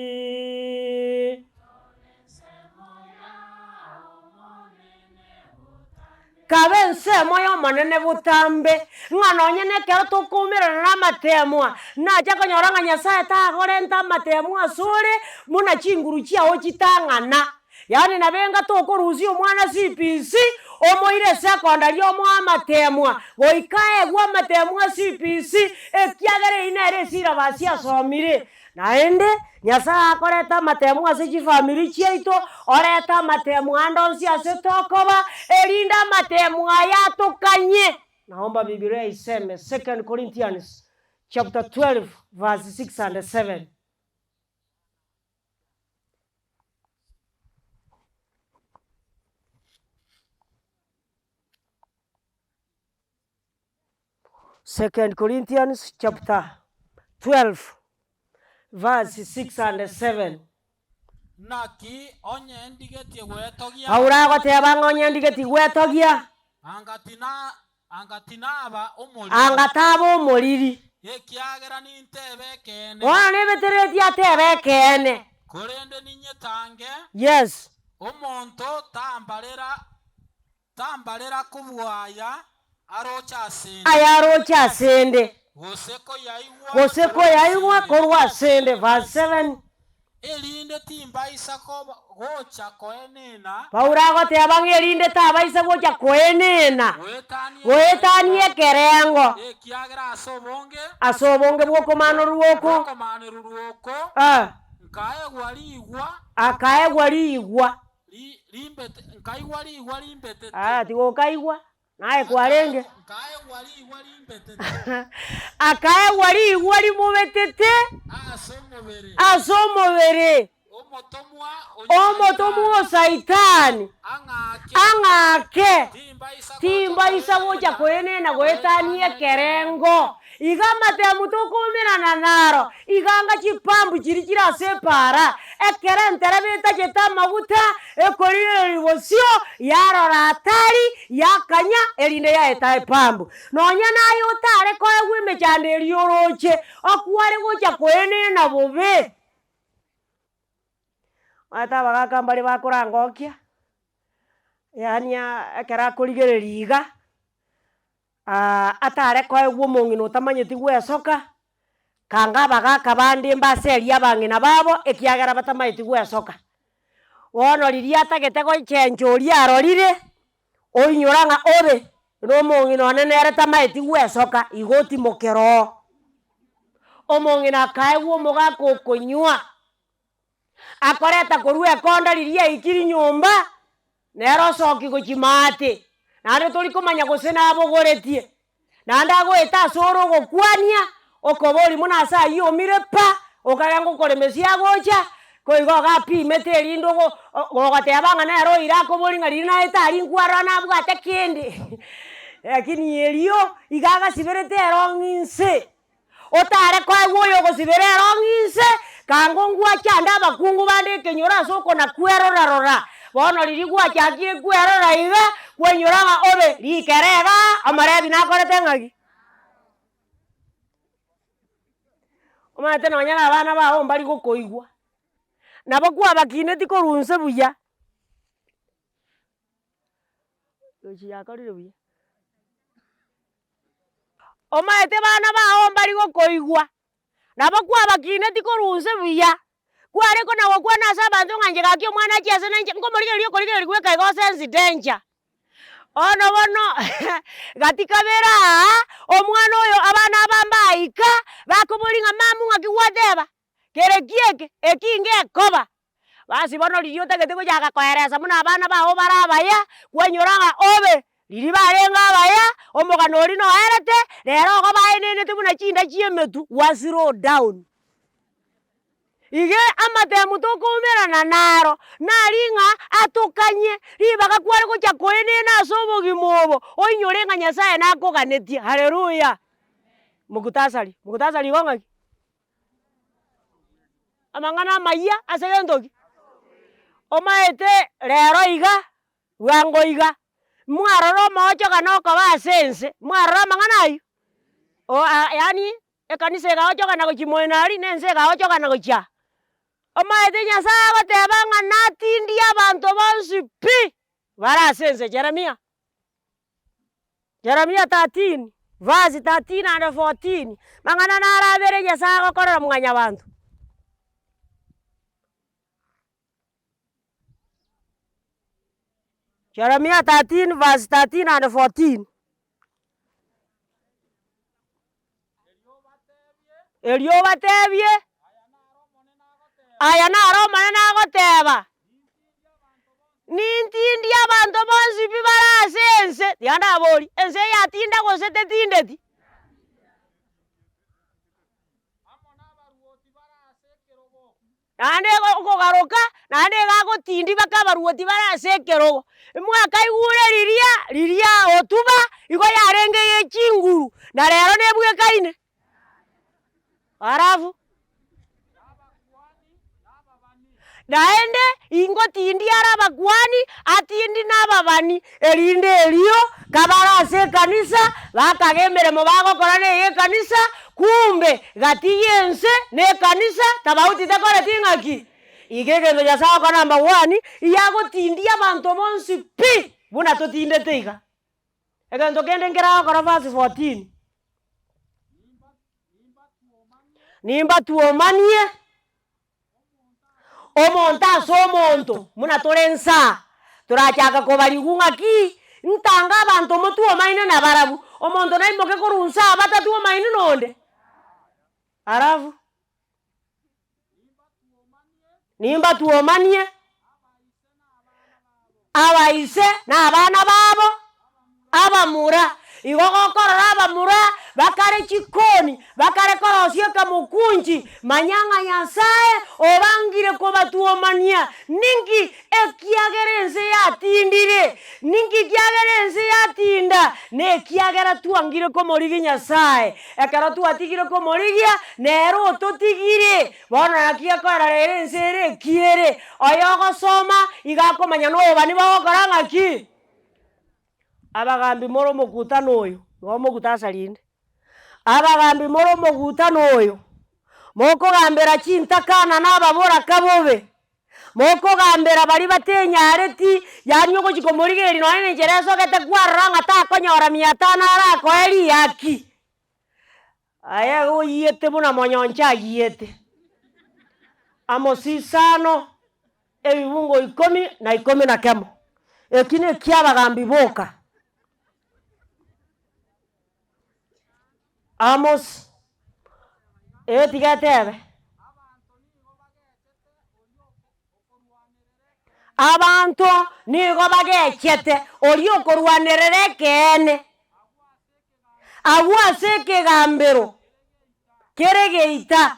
Kabe ensemo y'Omonene botambe, ng'a nonye nekero tokoumerana namateemwa, nache konyora ng'a Nyasae tagorenta amateemwa asore buna chinguru chiao chitang'ana. Yaani nabo enga tokorusia omwana CPC, omoire esekondari omoe amateemwa, goika aegwe amateemwa CPC, ekiagera eyio nere esyllabus asomire. Naende Nyasae akoreta amatemu ase chifamiri chiaito, orete amatemu ande onsi ase tokoba, erinde amatemu aya atokanye. Naomba Bibilia iseme, Second Corinthians chapter 12 verse 6 and 7. Second Corinthians chapter 12 verse 6 and 7. Naki onye ndigetie gwetogia. Paulo agoteba ng'a onye ndigetie gwetogia. Anga tina, anga tinaba omoriri. Anga taba omoriri. Ekiagera nintebe ekeene. Bono nebetereretie atebe ekeene. Korende ninyetange. Yes. Omonto tambarera Tambarera kobua aya aroche asende. Aya aroche asende. Gose koyaigwa Gose koyaigwa korwa asende. Verse 7. Erinde timbaisa gocha koenena. Paulo agoteba ng'a erinde tabaisa gocha koenena, goetania ekerengo. Ekiagera ase obonge. Ase obonge bw'okomanorwa oko. Bw'okomanorwa oko. Nkaegwa rigwa. Akaegwa rigwa. Rimbete, nkaigwa rigwa rimbetete. Aa tiga okaigwa, naye kwarenge. Nkaegwa rigwa rimbetete. Akaegwa rigwa rimobetete. Ase omobere. Ase omobere. Omotomwa o Omotomwa o Saitani. Ang'ake. Ang'ake. Timbaisa Timbaisa gocha koenena goetania ekerengo. Iga amatemu tokoumerana naro, iga anga chipambu chiria chire ase epaara, ekero entereba etachete amaguta, ekorigereria bosio, yarora hatari, yakanya, erinde yaeta epambu. Nonya naye otare koegwa emechando eria oroche, okware gocha koenena bobe. Omanyete abagaka mbare bakorangokia, yaani ekero akorigereria iga. Atare koegwa omong'ina otamanyeti gwesoka, kanga abagaka bande mbaserie abang'ina babo ekiagera batamanyeti gwesoka. Bono riria atagete gochencha oria arorire, oinyora ng'a obe na omong'ina one nere tamanyeti gwesoka, igo otimokera oo. Omong'ina akaegwa omogaka okonywa, akoreta korwa ekonda riria aikire nyomba. Nere osokia gochia maate, naende tori komanya gose nabogoretie, naende agoeta ase ore ogokwania, okoboria buna ase ayio omire pa, okagenda okoremesia agocha, ko igo iga apimete erinde ogo gogoteba ng'a nere oira akoboria ng'a riria naete aria nkwarora nabwate kende, lakini erio iga agasiberete erong'i inse. Otare koegwa oyogosibera erong'i inse, kanga ongwachande abakungu bande ekenyoro ase okona-kwerora-rora. Bono riria gwachakire kwerora iga, kwainyora ng'a obe rikere igaa, omorebi nakorete ng'aki? Omanyete nonya na abana bao mbari gokoigwa, nabo kwabakineti korwa inse buya. Gochi yakorire buya. Omaete bana bao mbari gokoigwa, nabo kwabakineti korwa nse buya, kware kona gokwana ase abanto ng'a inche gaki omwana achie ase na inche, nkomorigereria okorigereria bweka igo osense danger. Bono bono gati kabere aa, omwana oyo abana aba mbaika, bakoboria ng'a mamu ng'aki gwateba, kere ki eke, eki ngekoba. Basi bono riria otagete gochaka koeresa buna abana bago bare abaya, kwanyora ng'a obe, riria barenge abaya, omogano oria noerete, rero igo baenenete buna chinda chia emetwe, gwa slow down. Iga amatemu tokoumerana naro, nari ng'a atokanye, ribaga kware gocha koenena ase obogima obo, oinyore ng'a Nyasaye nakoganetie, haleluya. Mukhtasari, mukhtasari igo ng'aki? Amang'ana amayia ase gento ki? Omaete rero iga, bwango iga, mwarora omoochogano okoba ase ense, mwarora amang'ana aywo? O aa yaani ekanisa egaochogana gochia moino aria, na ense egaochogana gochia aa. Omaete Nyasaye agoteba ng'a natindie abanto bonsi pi, bare ase ense, Jeremia. Jeremia 13, verse 13 and 14, mang'ana naro abere Nyasaye agokorera mwanyabanto. Jeremia 13 verse 13 and 14. Erio obatebie, Aya naro Omonene agoteba, Nintindie abanto bonsi pi bare ase ense, tiga ndaborie, ense eye yatinda gose tetindeti? Naende igo okogaroka, naende iga agotindi mpaka abaruoti bare ase ekerogo. Mwakaigure riria riria hotuba igo yarenge ye chinguru, na rero nebwekaine. Alafu, naende ingotindi are abakuani, atindi na ababani, erinde erio kabare ase ekanisa, bakaga emeremo bagokora na eye ekanisa, kumbe gati ya ense na ekanisa tofauti tekoreti ng'aki? Iga egento Nyasaye agokora number one, iga agotindia abanto bonsi pi, buna totindete iga. Egento kende nkere agokora verse 14, Nimbatuomanie omonto ase omonto, buna tore nsaa, torachake kobarigwa ng'aki, ntange abanto motuomaine nabarabwo, omonto naimoke korwa nsaa batatuomaini nonde? Alafu. Nimbatuomanie abaise na abana babo abamura. Igo gokorora abamura bakare chikoni, bakare korosia ekamokunchi, manya ng'a Nyasaye obangire kobatuomania. Ninki ekiagera ense yatindire? Ninki kiagera ense yatinda? Nekiagera twangire komorigia Nyasaye. Ekero twatigire komorigia, nere ototigire. Bono naki gekoera rero ense ere ekiere, oyogosoma iga akomanya nobobani bogokora ng'aki? Abagambi more omokutano oyo, igo moguta rinde, abagambi more omogutano oyo, mokogambera chintakana na ababoraka bobe, mokogambera baria batenyareti, yaani ogochia komorigereria nonye na enchera esogete kwarora ng'a takonyora mia tano arakoe riaki. Aye igo oyiete buna monyoncho ayiete, Amosi isano, ebibungo ikomi na ikomi na kemo. Eki nekiabagambi boka. Amos, eh tiga etebe. Abanto nigo bagechete oria okorwanerera ekeene, agwo ase ekegambero kere geita.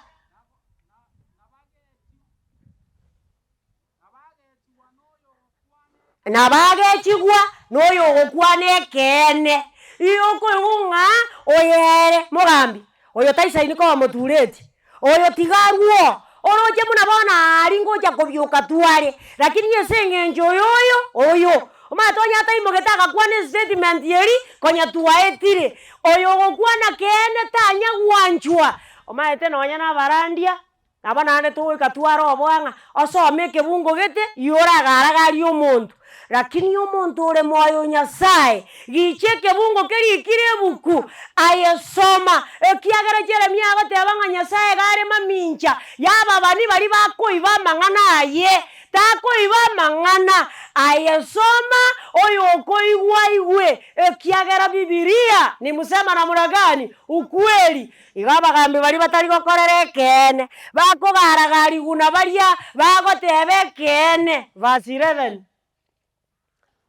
Na bagechigwa noyogokwana ekeene. Igo okoigwa ng'a oyo ere mogambi, oyo taisaini koba motureti, oyo tiga arwe oo, oroche buna bono aria ngocha kobioka tware, lakini ase eng'encho oyo oyo, oyo, omanyete onye ataimogete agakwana estatement eria, konya twaetire. Oyo ogokwana keene tanya gwanchwa, omanyete nonya na abarandia. Nabo naende togoika tware oboa ng'a osome ekebungo gete igo oragara-garie omonto. Lakini omonto ore moyo o Nyasae, gicha ekebungo kerikire ebuku, aye soma, ekiagera Jeremia agoteba ng'a Nyasae iga are mamincha y'ababani baria bakoiba amang'ana aye, takoiba amang'ana, aye soma, oyokoigwa aigwe, ekiagera Bibilia ni msema namna gani? Ukweli. Igo abagambi baria batari gokorera ekeene, bakogara-garigwa na baria bagoteba ekeene, verse 11.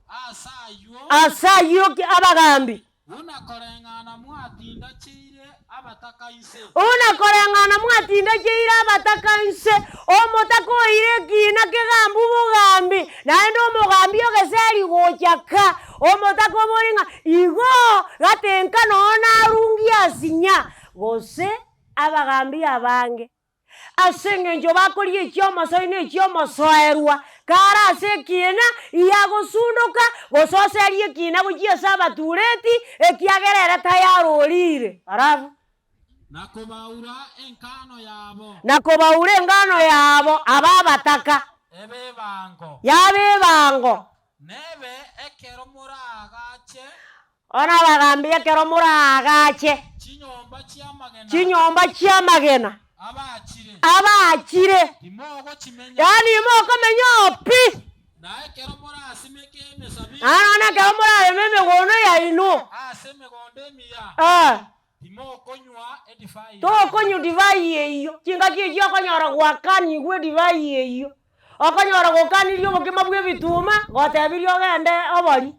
Ase ayio. Ase ayio ki abagambi. Buna koreng'ana mwatindacheire abataka inse. Buna koreng'ana mwatindacheire abataka inse, omotaka oire ekiina kegambu bogambi, naende omogambi ogeseri gocha ka, omotaka obore ng'a igo gatenka nonye narungie asinya, gose abagambi abange. Ase engencho bakoria echi'omosoi na echi'omosoerwa, kare ase ekiina, iyagosundoka, gose oserie ekiina gochia ase abatureti, ekiagera ere tayarorire. Alafu. Na kobaura engano yabo. Na kobaura engano yabo abe abataka. Ebe ebango. Yabe ebango. Nebe ekero moraagache. Bono abagambi ekero moraagache. Chinyomba chi'amagena. Chinyomba chi'amagena. Abaachire. Abaachire. Timogochimenya. Yaani imokomenya oo pi. Na ekero morasimeke emesabibu. Naende nonya ekero morareme emegondo yaino. Ase emegondo emiya. Timokonywa edivai. Tokonywa divai eyio. Chingaki echio okonyora gwakanigwe edivai eyio. Okonyora gokanirie obokima bw'ebituma, gotebirie ogende obori.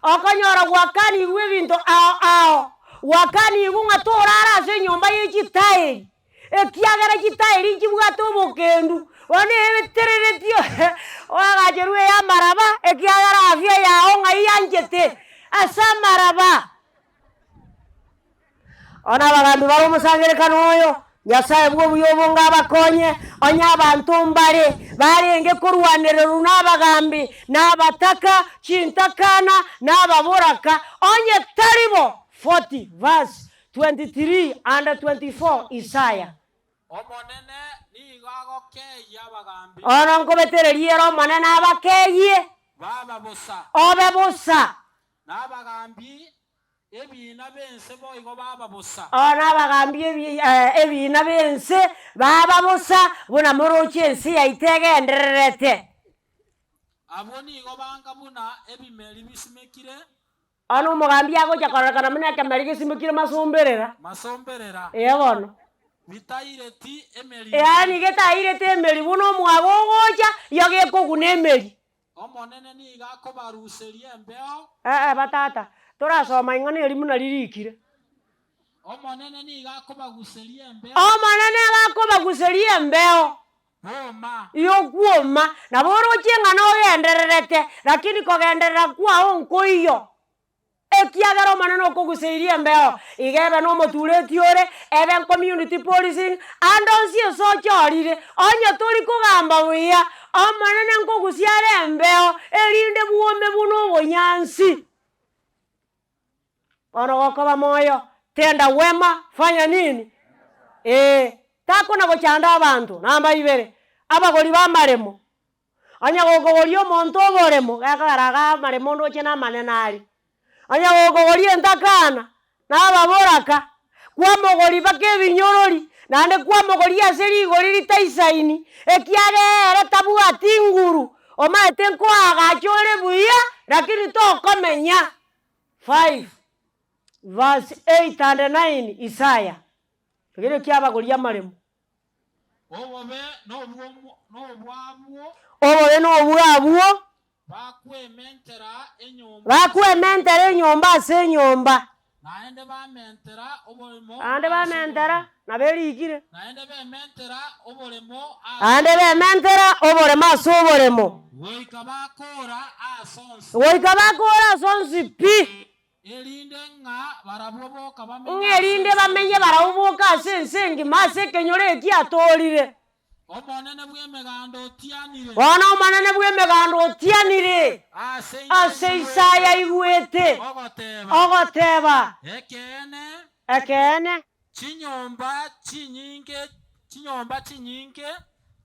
Okonyora gwakanigwe ebinto ao ao, gwakanigwe ng'a torara ase enyomba ye chitairi, ekiagera chitairi nchibwate obokendu, bono ebetereretie oagacherwe eye amaraba, ekiagera afya yago ng'ai yanchete, ase amaraba. Bono abagambi bare omosangererekano oyo, Nyasae bw'obuya obonge abakonye, onye abanto mbare barenge korwanererwa nabagambi, na abataka, chintakana, na ababoraka, onye tari bo, 40 verse 23 and 24 Isaya. Omonene nigo agokeyia abagambi. Bono nkobetereria ere Omonene abakeyie. Baba bosa. Obe bosa. Na abagambi Ebiina b'ense boigo baba bosa. Oo nabagambi ebiina b'ense baba bosa, buna moroche ense yaito egendererete. Abwo nigo banga buna ebimeri bisimekire. Bono omogambi agocha kororekana buna ekemeri gesimekire masomberera. Masomberera. Ee bono. Bitaireti emeri. Yaani getairete emeri buna omwaga ogocha, igo gekoguna emeri. Omonene nigo akobaruseria embeo. Ee, batata, torasoma ing'ana eri buna ririkire. Omonene nigo akobaguseria embeo. Omonene iga akobaguseria embeo. Bwoma. Y'okwoma. Nabo oroche ng'a nogendererete, lakini kogenderera kwao nkoiyo. Ekiagera Omonene okoguseirie embeo, iga ebe nomotureti ore, ebe community policing, ande onsi ase ochorire, onye tori kogamba buya, Omonene nkogusia are embeo, erinde bwome buna obonyansi. Bono gokoba moyo, tenda wema, fanya nini? Ee, takona gochanda abanto, namba ibere, abagori b'amaremo. Onye gokogoria omonto oboremo, gekogera iga amaremo ndoche namanene aria, onye gokogoria entakana, na ababoraka, kwamogoria mpaka ebinyorori, naende kwamogoria ase rigori ritaisaini, ekiagera ere tabwati nguru, omanyete nkoagacha ore buya, lakini tokomenya. Five, verse eight and nine, Isaya, ekero kiabagoria amaremo. Obobe nobwabwo. Obobe nobwabwo. Bakwementera enyomba. Bakwementera enyomba ase enyomba. Naende bamentera oboremo. Naende bamentera, nabo erikire. Naende bementera oboremo ase. Naende bementera oboremo ase oboremo. Goika bakoora aase onsi. Goika bakoora aase onsi pi. Erinde ng'a barabwo boka bamenye Ng'a erinde ase ense bamenye engima. barabwo boka ase ense engima ase ekenyoro eki atoorire. Omonene bw'Emeganda otianire. Bono Omonene bw'Emeganda otianire. Ase inche Ase Isaya aigwete. Ogoteba. Ogoteba. Ekeene. Ekeene. Chinyomba chinyinge, chinyomba chinyinge.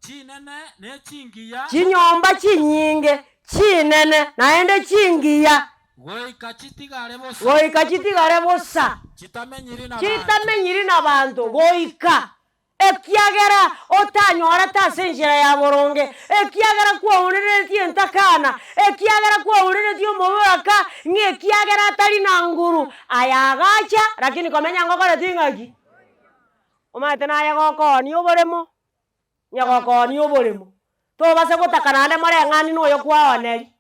Chinene ne chingiya. Chinyomba chinyinge, chinene, naende chingiya. Goika chitigare bosa. Goika chitigare bosa. Chitamenyiri nabanto. Chitamenyiri nabanto, goika. Ekiagera otanyorete ase enchera ya boronge, ekiagera kwaureretie entakana, ekiagera kwaureretie omoboraka, ng'a ekiagera atari na nguru, aya agacha, lakini komenya ngokoreti ng'aki? Omanyete naye gokoonia oboremo, onye gokoonia oboremo, tobasa gotaka naende moreng'ani na oyo kwaoneri,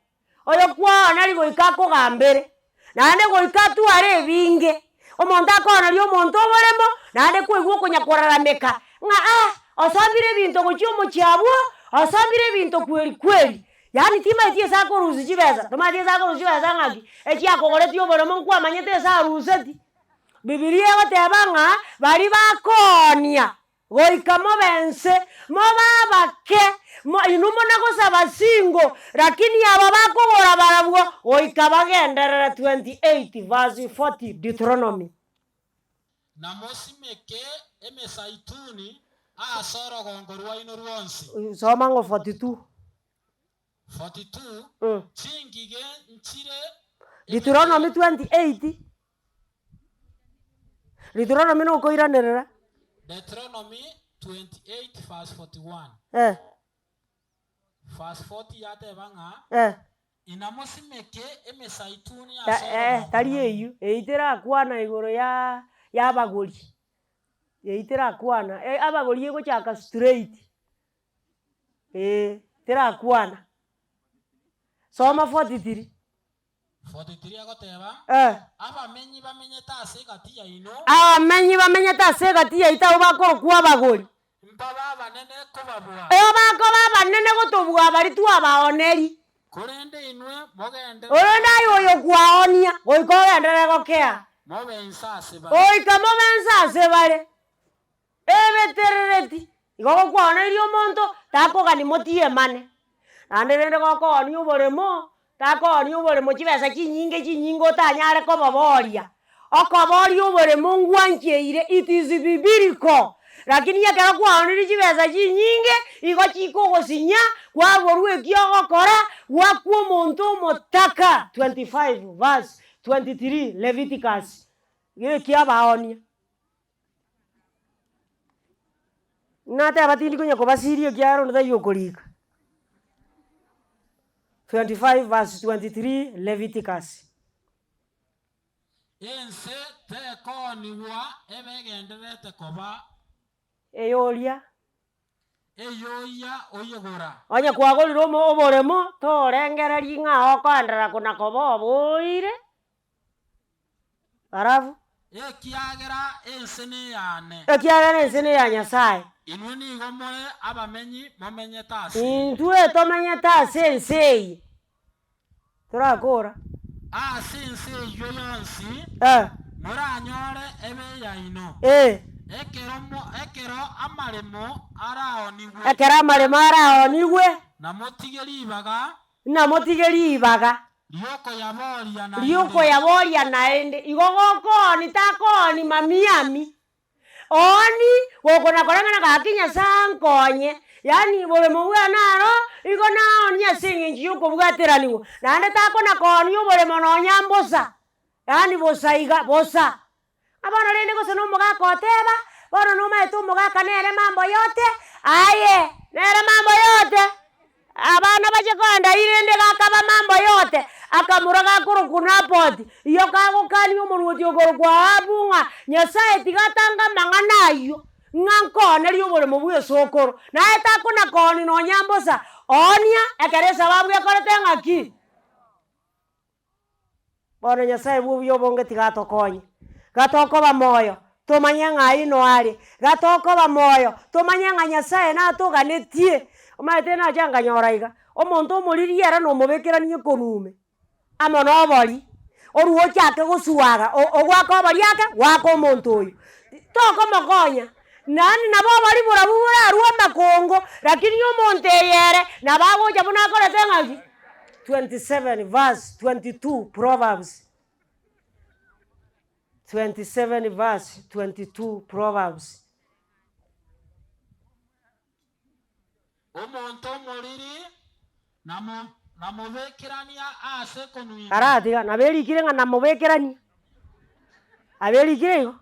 oyo kwaoneri goika akogambere, naende goika atware ebinge, omonto akooneria omonto oboremo, naende kwaigwa okonya korarameka ng'a ah, osambire ebinto gochia omochie abwo, osambire ebinto kweri kweri, yaani timanyeti ase akorusia chibesa, tomanyeti ase akorusia chibesa ng'aki, echi akogoretie oboremo nkwamanyete ase aruseti. Bibilia egoteba ng'a baria bakoonia Goika mobe ense, mobe abake, inwe muna gosaba singo, lakini aba bakogora barabwo goika bagenderere 28 verse 40 Deuteronomy. Na mosimeke emesaituni ase orogongo rwaino rwonsi. Soma ng'o 42. 42, Chingige nchire Deuteronomy 28. Deuteronomy nokoiranerera. Deuteronomy 28 verse 41. Eh. Verse 40 yateba ng'a Eh. Inamosimeke emesaituni Ta, ase eh, orogongo tari rwaino. eyio, eyio terakwana igoro ya ya abagori, eyio terakwana, e abagori egochaka straight. Eeh, terakwana. Soma 43. 43 agoteba, Eh. Abamenyi bamenyete ase egati yaino. Abamenyi bamenyete ase egati yaito abwo bakorokwa abagori. Mbabe abanene kobabua. Ebo bakoba abanene gotobua baria twabaoneri. Korende inwe mogende. Korende aye oyokwaonia, goika ogenderere gokea. Mobe inse ase bare. Goika mobe inse ase bare. Ebeterereti, igo gokwaoneria omonto, takogani motiemane. Naende rende gokoonia oboremo, takoonia oboremo chibesa chinyinge chinyinge otanyare koboboria. Okoboria oboremo ngwancheire, it is biblical, lakini ekero kwaonirie chibesa chinyinge, igo chikogosinya, kwaborwa eki ogokora, gwakwa omonto omotaka. 25 verse 23 Leviticus, geki abaonia. Nateba tindi konya kobasiria ekiagera onde taiyo okorika. 25 verse 23 Leviticus. Ense tekoonigwa ebe egendererete koba. Eyoria. Eyoyia oyegora. Onye kwagorire omo oboremo, torengereria ng'a okoenderera kona koba oboire. Alafu. Ekiagera ense neyane. Ekiagera ense neya Nyasae. Inwe nigo more abamenyi momenyete ase ere. Intwe tomenyete ase ense eye. Torakora. Ase ense eyio yonsi Eh. moranyore ebe eyaino. Eh. Ekero mo, ekero amaremo araonigwe. Ekero amaremo araonigwe. Namotige ribaga. Namotige ribaga. Ri'okoyaboria naende. Ri'okoyaboria naende. Igo gokooni takooni mamiami. Ooni gokona koreng'ana gaki Nyasae ankonye, yaani boremo bwane aro, igo naoonie ase eng'encho ya okobwateraniwa, naende takona koonia oboremo nonya mbosa, yaani bosa iga, bosa. Ng'a bono rende gose na omogaka oteba, bono nomaete omogaka nere mambo yote, aye, nere mambo yote. Abana bache kogenda ayio rende gakaba mambo yote, akamura gakorokwa Naboti, iyo kagokania omorwoti okorokwa Ahabu ng'a Nyasae tiga atange amang'ana ayio, ng'a nkoonerie oboremo bw'esokoro. Naye takona koonia nonya mbosa, oonia ekero esababu ekorete ng'aki? Bono Nyasae bw'obuya obonge tiga atokonye, gatokoba moyo, tomanye ng'a ayio no are, gatokoba moyo, tomanye ng'a Nyasae natoganetie. Omanyete nacha nkanyora iga, omonto omoriri ere nomobekeranie ekonume, amo na obori, orwe ochake gosuaga o- ogoaka obori ake, goaka omonto oyo, tokomokonya, naende nabo obori borabwo borarwe amakongo, lakini omonto eye ere, nabo agocha buna akorete ng'aki. 27 verse 22 Proverbs 27 verse 22 Proverbs. Omonto omoriri namobekerania ase ekonwa ime. Aratiga, nabo erikire ng'a namobekerania. Aberikire igo?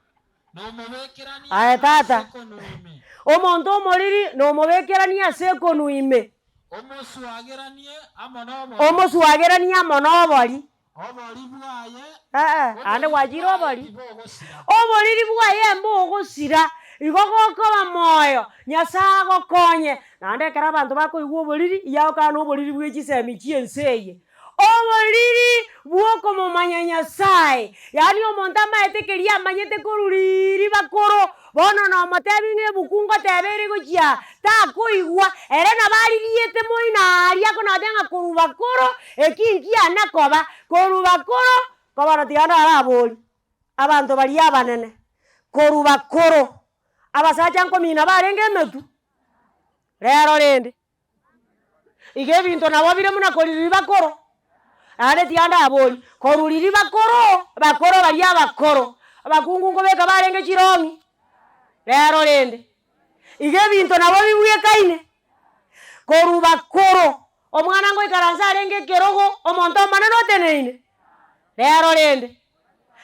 Nomobekerania Aye ase tata, ekonwa ime. omonto omoriri nomobekeranie ase ekonwa ime. Omoswageranie amo nobori. Omoswageranie amo nobori. Obori bwaye, Ee, aande oboriri gwachire bwaye obori. tibogosira. Oboriri bwaye mbogosira, igo gokoba moyo, Nyasae agokonye. Naende ekero abanto bakoigwa oboriri, iyagokana na oboriri bwe chisemi chi'ense eye. Oboriri bw'okomomanya Nyasae, yaani omonto amaete keria amanyete korwa riiri bakoro, bono nomotebi ng'a ebuku ngoteba ere gochia takoigwa, ere nabo aririete moino aria akonateba ng'a korwa bakoro, eki nkiana koba, korwa bakoro, ko bono tiga ndarabori abanto baria abanene, korwa bakoro, abasacha nkomina barenge emetwe, rero rende. Iga ebinto nabo bire buna koririria bakoro, naende tiga ndabori, koruriria bakoro, bakoro baria abakoro, abakungu nkobeka barenge chirong'i, rero rende, iga ebinto nabo bibwekaine, korwa bakoro, omwana ngoikaransa arenge ekerogo, omonto omonene oteneine, rero rende.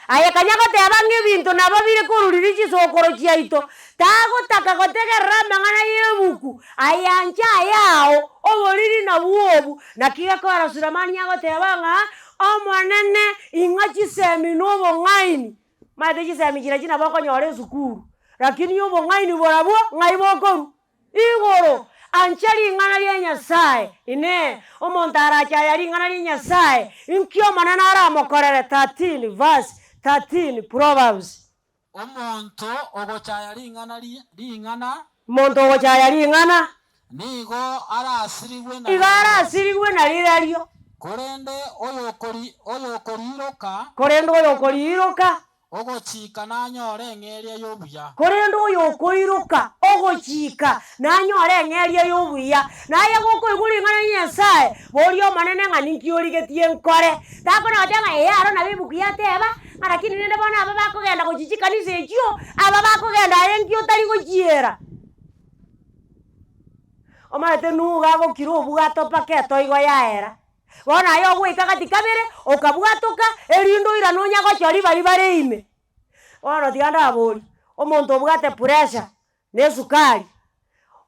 Aye kanya goteba ng'a ebinto nabo bire korwa riria chisokoro chiaito, tagotaka gotegerera amang'ana y'ebuku, ayanche ayao, oboriri nabwo obu. Naki gekogera Sulemani agoteba ng'a Omonene ing'a chisemi na obong'aini. Omanyete chisemi chiria chi nabo okonyora esukuru, lakini obong'aini borabwo ng'ai bokorwa? Igoro, ancha ring'ana ria Nyasae. Inee! Omonto arache aya ring'ana ria Nyasae, inki Omonene aramokorere? 13 verse 13 Proverbs. Omonto ogochaya ring'ana ring'ana. Omonto ogochaya ring'ana. Nigo arasirigwe na Igo arasirigwe na rirorio. Korende oyokoriiroka. Korende oyokoriiroka. Ogochika nanyore eng'eria y'obuya. Korende oyokoiroka ogochika nanyore eng'eria y'obuya. Naye gokoigwa ring'ana ria Nyasae, boria Omonene ng'a ninki origetie nkore. Takona goteba ng'a ee aro nabo ebuku yateba, ng'a lakini rende bono aba bakogenda gochia chikanisa echio, aba bakogenda aye nki otari gochiera. Omanyete Nuhu gagokira obwato mpaka etoigo yaera. Bono aye ogoika gati kabere, okabwatoka, erinde oirane onye gochia baria bare ime. Bono tiga ndaborie, omonto obwate pressure na esukari,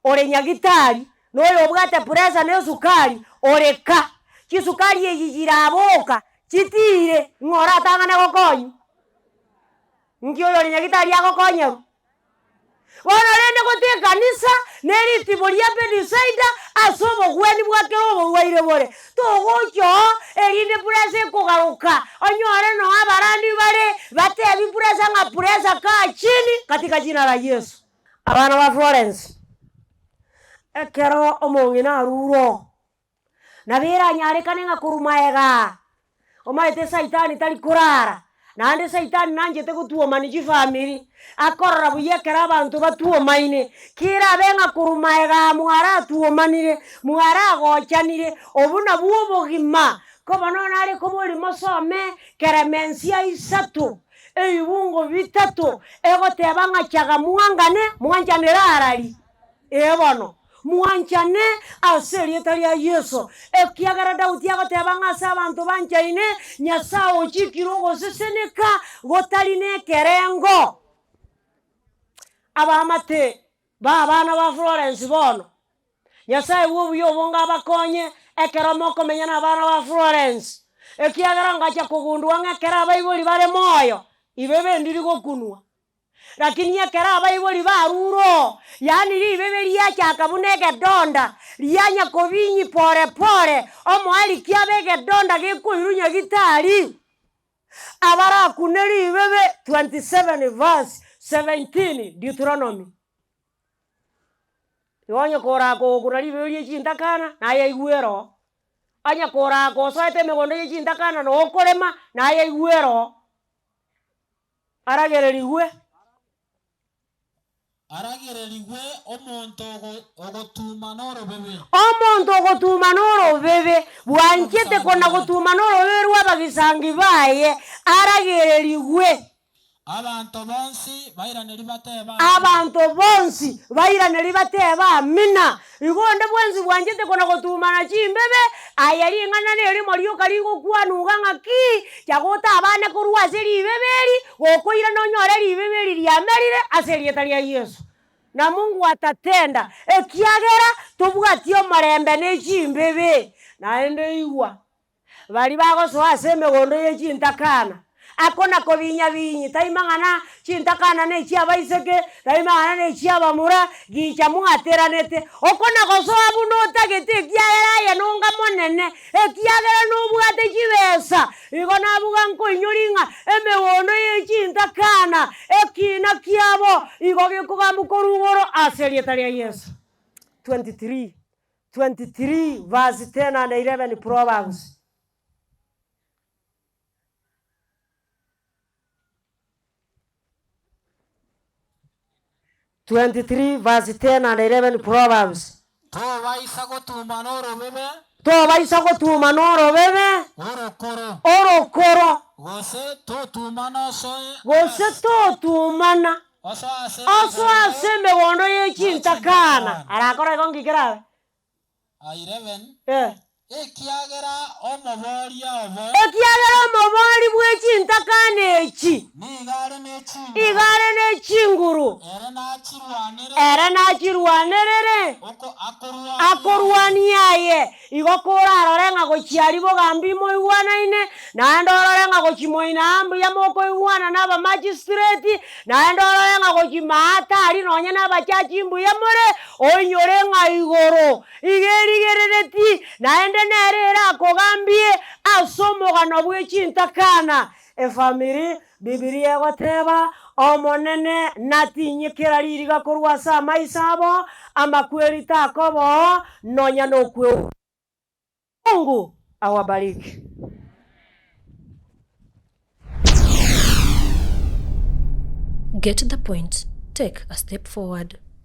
ore nyagitari, na oyo obwate pressure na esukari, ore ka, chisukari echi chiraboka, chitiire, ng'o oratang'ane gokonywa? Nki oyore nyagitari agokonyerwa? Bono rende gote ekanisa ne ritibo ria Bethisaida ase obogwenia bwa kera oborwaire bore. Togocha oo erinde pressure ekogaruka onyore noo abarandi bare batebi pressure ng'a pressure kaa chini katika jina la Yesu. Abana ba Florence, ekero omong'ina arure oo, Nabo eranyarekane ng'a korwa magega aa, omanyete saitani tari korara, naende saitani nanchete gotuomani chifamiri, akorora buya ekero abanto batuomaine, kerabe ng'a korwa magega aa mwaratuomanire, mwaragochanire, obwo nabwo obogima. Ko bono nare koboria mosome keremensia isato, ebibungo bitato, egoteba ng'a chaga mwangane, mwanchanere arari. Ee bono, mwanchane ase erieta ria Yeso, ekiagera Daudi agoteba ng'a ase abanto banchaine, Nyasae ochikire ogoseseneka gotari nekerengo. Abaamate b'abana ba Florence bono, Nyasae bw'obuya obonge abakonye ekero mokomenya nabana ba Florence, ekiagera ngacha kogundua ng'a ekero abaibori bare moyo, ibe bendiri gokunwa. Lakini ekero abaibori barure oo, yaani ribebe riachaka buna egedonda, rianya kobinyi pore pore, omoerio kiaba egedonda gekoirwa nyagitari. Abarakune ribebe 27 verse 17 Deuteronomy. Igo onye koraka ogokuna ribebe rie chintakana, naye aigwere oo. Onye koraka osoete emegondo ye chintakana na okorema, naye aigwere oo. Aragererigwe. Aragererigwe omonto ogotuma norobebe. Omonto ogotuma norobebe, bwanchete kona-gotuma norobebe rw'abagisangi baye, aragererigwe. Abanto bonsi bairaneri batebe Amina. Abanto bonsi bairaneri batebe Amina. Igo onde bwensi bwanchete kona-gotumana chimbebe, aye ring'ana nerimo rioka rigokwanwa iga ng'aki, Chagote abane korwa ase ribebe eri, gokoirana onyore ribebe eri riamerire ase erieta ria Yeso. Na Mungu atatenda, ekiagera tobwati omorembe ne chimbebe. Naende igwa, Baria bagosoa ase emegondo ye chintakana, akona kobinya-binyi, tai mang'ana chintakana ne chi'abaiseke, tai mang'ana ne chi'abamura, gicha mwateranete. Okona gosoa buna otagete ekiagera aye nonga monene, ekiagera nobwate chibesa. Igo nabuga nkoinyori ng'a emegondo ye chintakana, ekina kiabo igo gekogambwa korwa igoro ase erieta ria Yeso. 23. 23 verse 10 and 11 Proverbs. 23 verse 10 and 11 Proverbs. Tobaisa gotuma norobebe. Tobaisa gotuma norobebe. Orokoro. Orokoro. Gose totumana osoe. Gose totumana. Osoe ase emegondo ye chintakana. Arakore igo nki kerabe? 11, Ekiagera omoboria obo. Ekiagera omobori bwe chintakana echi. Nigo are ne chinguru. Igo are ne chinguru. Ere nachirwanerere. Ere nachirwanerere. Akorwanie aye. Igo korarore ng'a gochia aria bogambi moigwanaine, naende orore ng'a gochia moino aa mbuya mokoigwana na abamagistrate, naende orore ng'a gochia maate aria nonye na abachachi mbuya more, oinyore ng'a igoro iga erigerereti, naende nere erakogambie ase omogano bwe chintakana. Efamiri, Bibilia egoteba, Omonene natinye kera ririga korwa ase amaiso abo, amakweri takoba oo, nonya nokwe. Mungu awabariki. Get the point, take a step forward.